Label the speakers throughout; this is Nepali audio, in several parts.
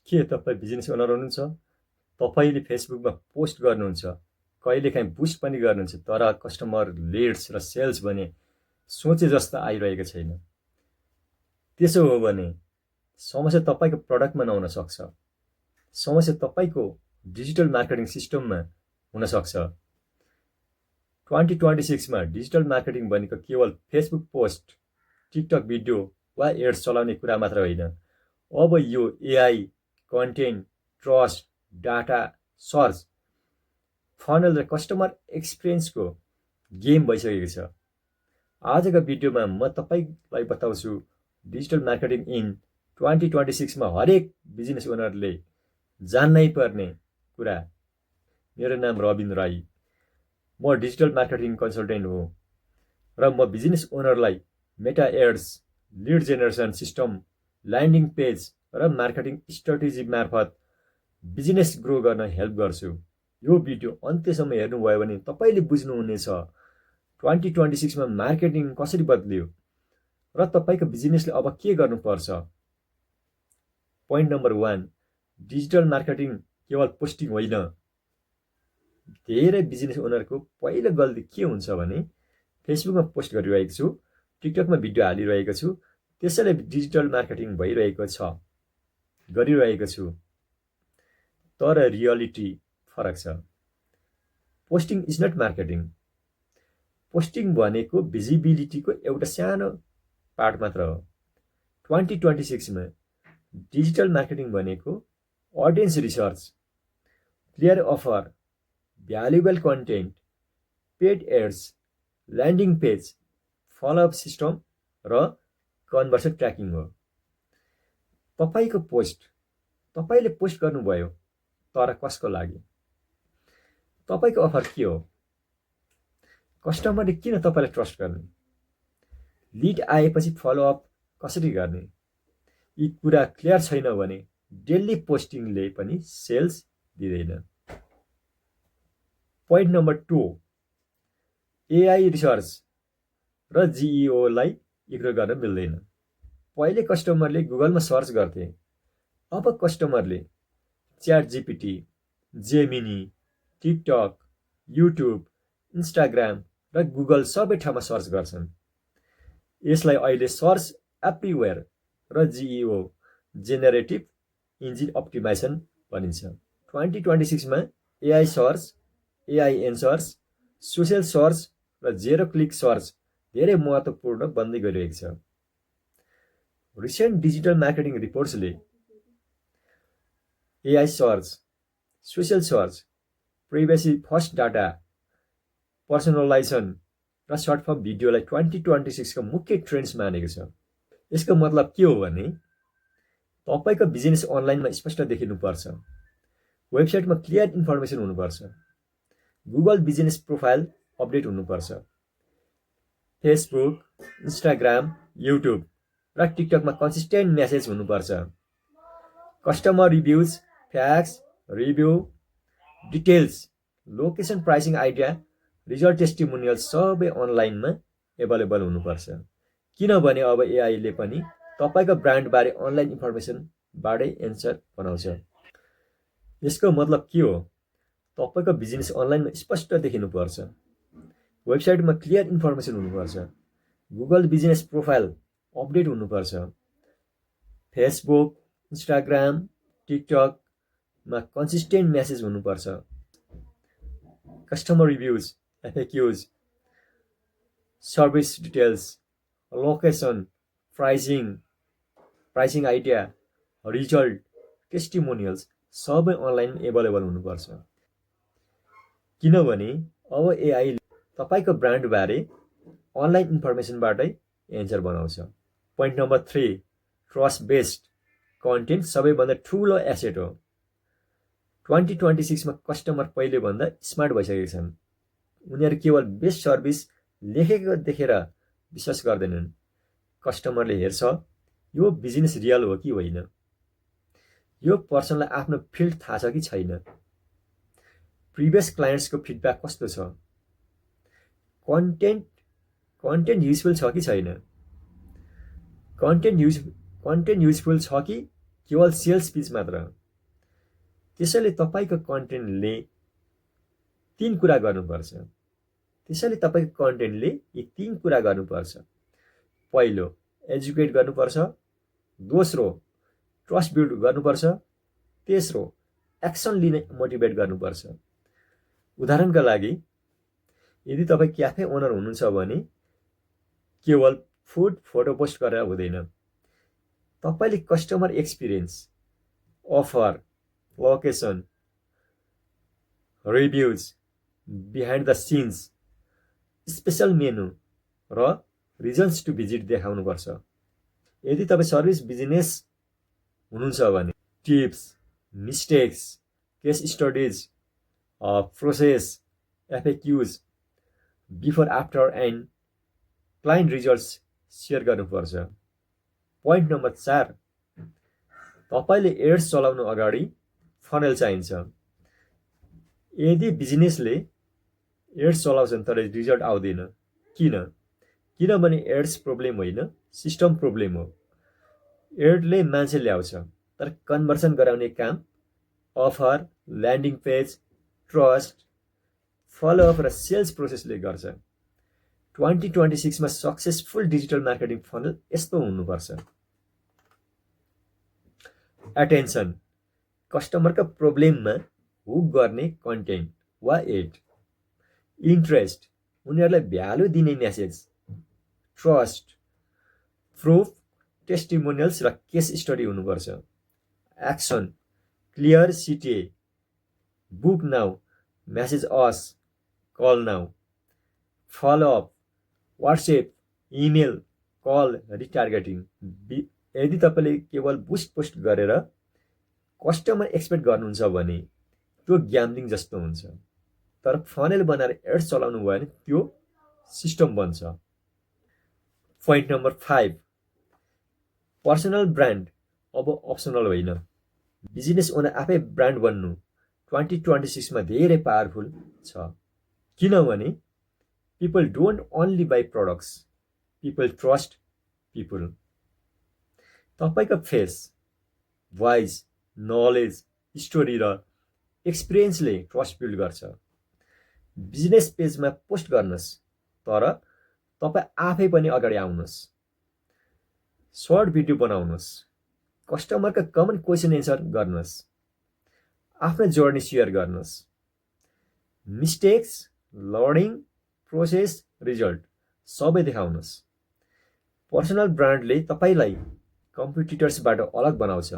Speaker 1: के तपाईँ बिजनेस ओनर हुनुहुन्छ? तपाईँले फेसबुकमा पोस्ट गर्नुहुन्छ, कहिलेकाहीँ बुस्ट पनि गर्नुहुन्छ, तर कस्टमर लिड्स र सेल्स भने सोचे जस्तो आइरहेको छैन। त्यसो हो भने समस्या तपाईँको प्रडक्टमा नहुन सक्छ, समस्या तपाईँको डिजिटल मार्केटिङ सिस्टममा हुनसक्छ। 2026 मा डिजिटल मार्केटिङ भनेको केवल फेसबुक पोस्ट, टिकटक भिडियो वा एड्स चलाउने कुरा मात्र होइन। अब यो AI, content, trust, data, search, funnel र कस्टमर एक्सपिरियन्सको गेम भइसकेको छ। आजको भिडियोमा म तपाईँलाई बताउँछु डिजिटल मार्केटिङ इन 2026 मा हरेक बिजनेस ओनरले जान्नै पर्ने कुरा। मेरो नाम रविन राई, म डिजिटल मार्केटिङ कन्सल्टेन्ट हो र म बिजनेस ओनरलाई Meta ads, lead generation system, landing page र मार्केटिङ स्ट्राटेजी मार्फत बिजनेस ग्रो गर्न हेल्प गर्छु। यो भिडियो अन्त्यसम्म हेर्नुभयो भने तपाईँले बुझ्नुहुनेछ 2026 मा मार्केटिङ कसरी बदलियो र तपाईँको बिजनेसले अब के गर्नुपर्छ। पोइन्ट नम्बर 1, डिजिटल मार्केटिङ केवल पोस्टिङ होइन। धेरै बिजनेस ओनरको पहिलो गल्ती के हुन्छ भने फेसबुकमा पोस्ट गरिरहेको छु, टिकटकमा भिडियो हालिरहेको छु, त्यसैले डिजिटल मार्केटिङ भइरहेको छ, गरिरहेको छु। तर रियालिटी फरक छ। Posting is not marketing. Posting भनेको भिजिबिलिटीको एउटा सानो पार्ट मात्र हो। 2026 मा डिजिटल मार्केटिङ भनेको audience research, clear offer, valuable content, paid ads, landing page, follow up system र कन्भर्सन ट्र्याकिङ हो। तपाईँको पोस्ट तपाईँले पोस्ट गर्नुभयो, तर कसको लागि? तपाईँको अफर के हो? कस्टमरले किन तपाईँलाई ट्रस्ट गर्ने? लिड आएपछि फलोअप कसरी गर्ने? यी कुरा क्लियर छैन भने डेली पोस्टिङले पनि सेल्स दिँदैन। पोइन्ट नम्बर 2, एआई रिसर्च र जिइओलाई इग्नोर गर्न मिल्दैन। पहिले कस्टमरले गुगलमा सर्च गर्थे, अब कस्टमरले chat GPT, Gemini, TikTok, YouTube, Instagram र गुगल सबै ठाउँमा सर्च गर्छन्। यसलाई अहिले सर्च एभ्रिवेयर र जिइओ, जेनेरेटिभ इन्जिन अप्टिमाइजेसन भनिन्छ। 2026 मा AI search, AI answers, social search र जेरो क्लिक सर्च धेरै महत्त्वपूर्ण बन्दै गइरहेको छ। रिसेन्ट डिजिटल मार्केटिङ रिपोर्ट्सले AI search, social search, privacy first data, personalisation र सर्ट फर्म भिडियोलाई 2026 को मुख्य ट्रेन्ड्स मानेको छ। यसको मतलब के हो भने तपाईँको बिजनेस अनलाइनमा स्पष्ट देखिनुपर्छ, वेबसाइटमा क्लियर इन्फर्मेसन हुनुपर्छ, गुगल बिजनेस प्रोफाइल अपडेट हुनुपर्छ, फेसबुक, इन्स्टाग्राम, युट्युब र टिकटकमा कन्सिस्टेन्ट मेसेज हुनुपर्छ, customer reviews, fax, review, details, location, pricing idea, result, testimonial सबै अनलाइनमा एभाइलेबल हुनुपर्छ। किनभने अब एआईले पनि तपाईँको ब्रान्डबारे अनलाइन इन्फर्मेसनबाटै एन्सर बनाउँछ। यसको मतलब के हो? तपाईँको बिजनेस अनलाइनमा स्पष्ट देखिनुपर्छ, वेबसाइटमा क्लियर इन्फर्मेसन हुनुपर्छ, गुगल बिजनेस प्रोफाइल अपडेट हुनुपर्छ, फेसबुक, इन्स्टाग्राम, टिकटकमा कन्सिस्टेन्ट मेसेज हुनुपर्छ, customer reviews, FAQs, service details, location, pricing idea, result, testimonials सबै अनलाइन एभाइलेबल हुनुपर्छ। किनभने अब एआई तपाईँको ब्रान्डबारे अनलाइन इन्फर्मेसनबाटै एन्सर बनाउँछ। Point number 3, trust based content सबैभन्दा ठुलो एसेट हो। 2026 मा कस्टमर पहिलेभन्दा स्मार्ट भइसकेका छन्। उनीहरू केवल बेस्ट सर्भिस लेखेको देखेर विश्वास गर्दैनन्। कस्टमरले हेर्छ यो बिजनेस रियल हो कि होइन, यो पर्सनलाई आफ्नो फिल्ड थाहा छ कि छैन, प्रिभियस क्लाइन्ट्सको फिडब्याक कस्तो छ, कन्टेन्ट युजफुल छ कि छैन, कन्टेन्ट युजफुल छ कि केवल सेल्स पिच मात्र। त्यसैले तपाईको कन्टेन्टले 3 कुरा गर्नुपर्छ। यी 3 कुरा गर्नुपर्छ। पहिलो, एजुकेट गर्नुपर्छ। दोस्रो, ट्रस्ट बिल्ड गर्नुपर्छ। तेस्रो, एक्सन लिने मोटिभेट गर्नुपर्छ। उदाहरणका लागि, यदि तपाईँ क्याफे ओनर हुनुहुन्छ भने केवल फुड फोटो पोस्ट गरेर हुँदैन। तपाईले customer experience, offer, location, reviews, behind the scenes, special menu र रिजन्स टु भिजिट देखाउनुपर्छ। यदि तपाईँ सर्भिस बिजनेस हुनुहुन्छ भने tips, mistakes, case studies, process, FAQs, before after and client results share गर्नुपर्छ। पोइन्ट नम्बर 4, तपाईले एड्स चलाउनु अगाडि फनेल चाहिन्छ। यदि बिजनेसले एड्स चलाउँछन् तर रिजल्ट आउँदैन, किनभने एड्स प्रब्लम होइन, सिस्टम प्रब्लम हो। एडले मान्छे ल्याउँछ तर कन्भर्सन गराउने काम offer, landing page, trust, follow-up र सेल्स प्रोसेसले गर्छ। 2026 मा सक्सेसफुल डिजिटल मार्केटिङ फनल यस्तो हुनुपर्छ। एटेन्सन, कस्टमरका प्रब्लममा हुक गर्ने कन्टेन्ट वा एड। इन्ट्रेस्ट, उनीहरूलाई भ्यालु दिने मेसेज। ट्रस्ट, प्रुफ, टेस्टिमोनियल्स र केस स्टडी हुनुपर्छ। Action, clear CTA, book now, message us, call now. Follow-up, WhatsApp, email, call, retargeting. यदि तपाईँले केवल बुस्ट पोस्ट गरेर कस्टमर एक्सपेक्ट गर्नुहुन्छ भने त्यो ग्याम्बलिङ जस्तो हुन्छ। तर फनेल बनाएर एड्स चलाउनु भयो भने त्यो सिस्टम बन्छ। पोइन्ट नम्बर 5, पर्सनल ब्रान्ड अब अप्सनल होइन। बिजनेस ओनर आफै ब्रान्ड बन्नु 2026 मा धेरै पावरफुल छ। किनभने people don't only buy products, people trust people. तपाईको फेस, भोइस, नलेज, स्टोरी र एक्सपिरियन्सले ट्रस्ट बिल्ड गर्छ। बिजनेस पेजमा पोस्ट गर्नुहोस् तर तपाईँ आफै पनि अगाडि आउनुहोस्। सर्ट भिडियो बनाउनुहोस्, कस्टमरका कमन क्वेसन एन्सर गर्नुहोस्, आफ्नो जर्नी सेयर गर्नुहोस्, मिस्टेक्स, लर्निङ, प्रोसेस, रिजल्ट सबै देखाउनुहोस्। पर्सनल ब्रान्डले तपाईलाई कम्पिटिटर्सबाट अलग बनाउँछ।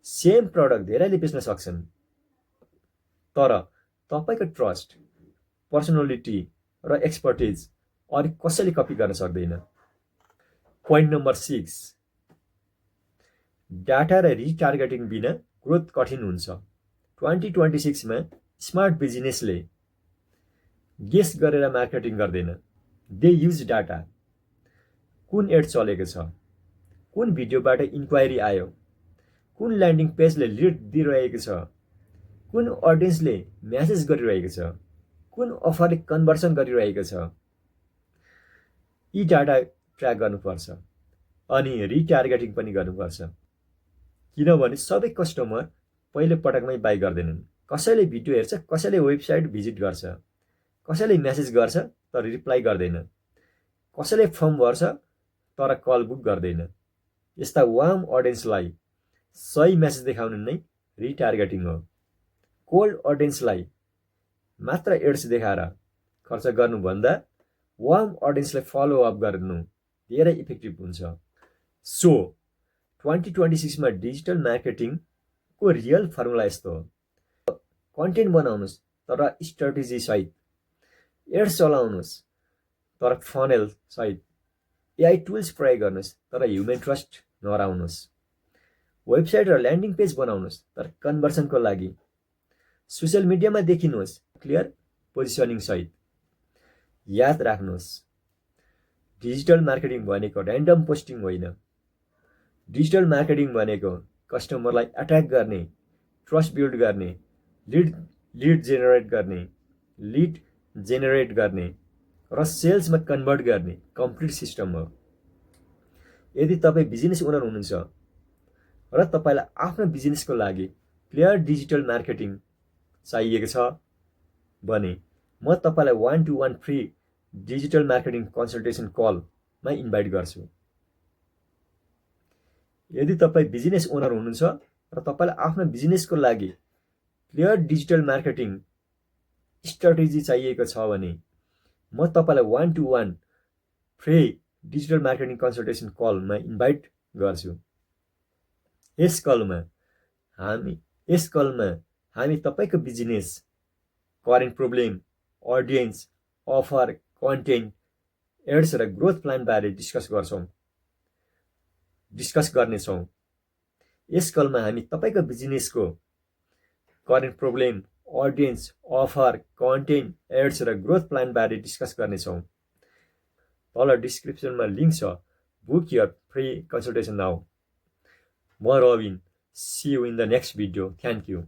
Speaker 1: सेम प्रडक्ट धेरैले बेच्न सक्छन् तर तपाईको ट्रस्ट, पर्सनालिटी र एक्सपर्टिज अरू कसैले कपी गर्न सक्दैन। पोइन्ट नम्बर 6, डाटा र रिटार्गेटिङ बिना ग्रोथ कठिन हुन्छ। 2026 मा स्मार्ट बिजनेसले गेस गरेर मार्केटिङ गर्दैन। They use data. कुन एड चलेको छ, कुन भिडियोबाट इन्क्वायरी आयो, कुन ल्यान्डिङ पेजले लिड दिइरहेको छ, कुन अडियन्सले म्यासेज गरिरहेको छ, कुन अफरले कन्भर्सन गरिरहेको छ। यी डाटा ट्र्याक गर्नुपर्छ अनि रिटार्गेटिङ पनि गर्नुपर्छ। किनभने सबै कस्टमर पहिलो पटकमै बाई गर्दैनन्। कसैले भिडियो हेर्छ, कसैले वेबसाइट भिजिट गर्छ, कसैले मेसेज गर्छ तर रिप्लाई गर्दैन, कसैले फर्म भर्छ तर कल बुक गर्दैन। यस्ता वार्म अडियन्सलाई सही मेसेज देखाउनु नै रिटार्गेटिङ हो। कोल्ड अडियन्सलाई मात्र एड्स देखाएर खर्च गर्नुभन्दा वार्म अडियन्सलाई फलो अप गर्नु धेरै इफेक्टिभ हुन्छ। सो 2026 मा डिजिटल मार्केटिङको रियल फर्मुला यस्तो हो। कन्टेन्ट बनाउनुहोस् तर स्ट्राटेजी सहित, एड्स चलाउनुहोस् तर फनेल सहित, एआई टुल्स प्रयोग गर्नुहोस् तर ह्युमन ट्रस्ट नहराउनुहोस्, वेबसाइट र ल्यान्डिङ पेज बनाउनुहोस् तर कन्भर्सनको लागि, सोसियल मिडियामा देखिनुहोस् क्लियर पोजिसनिङ सहित। याद राख्नुहोस्, डिजिटल मार्केटिङ भनेको र्यान्डम पोस्टिङ होइन। डिजिटल मार्केटिङ भनेको कस्टमरलाई अट्र्याक्ट गर्ने, ट्रस्ट बिल्ड गर्ने, लिड जेनेरेट गर्ने र सेल्समा कन्भर्ट गर्ने कम्प्लिट सिस्टम हो। यदि तपाईँ बिजनेस ओनर हुनुहुन्छ र तपाईँलाई आफ्नो बिजनेसको लागि क्लियर डिजिटल मार्केटिङ चाहिएको छ भने म तपाईँलाई 1-to-1 free digital marketing consultation कलमा इन्भाइट गर्छु। यदि तपाईँ बिजनेस ओनर हुनुहुन्छ र तपाईँलाई आफ्नो बिजनेसको लागि क्लियर डिजिटल मार्केटिङ स्ट्राटेजी चाहिएको छ भने म तपाईँलाई 1-to-1 free digital marketing consultation कलमा इन्भाइट गर्छु। यस कलमा हामी तपाईँको business, current problem, audience, offer, content, ads र ग्रोथ प्लान बारे डिस्कस गर्नेछौँ। यस कलमा हामी तपाईँको बिजनेसको current problem, audience, offer, content, ads र ग्रोथ प्लान बारे डिस्कस गर्नेछौँ। तल डिस्क्रिप्सनमा लिङ्क छ। Book your free consultation now. म Rabin. See you in the next video. Thank you.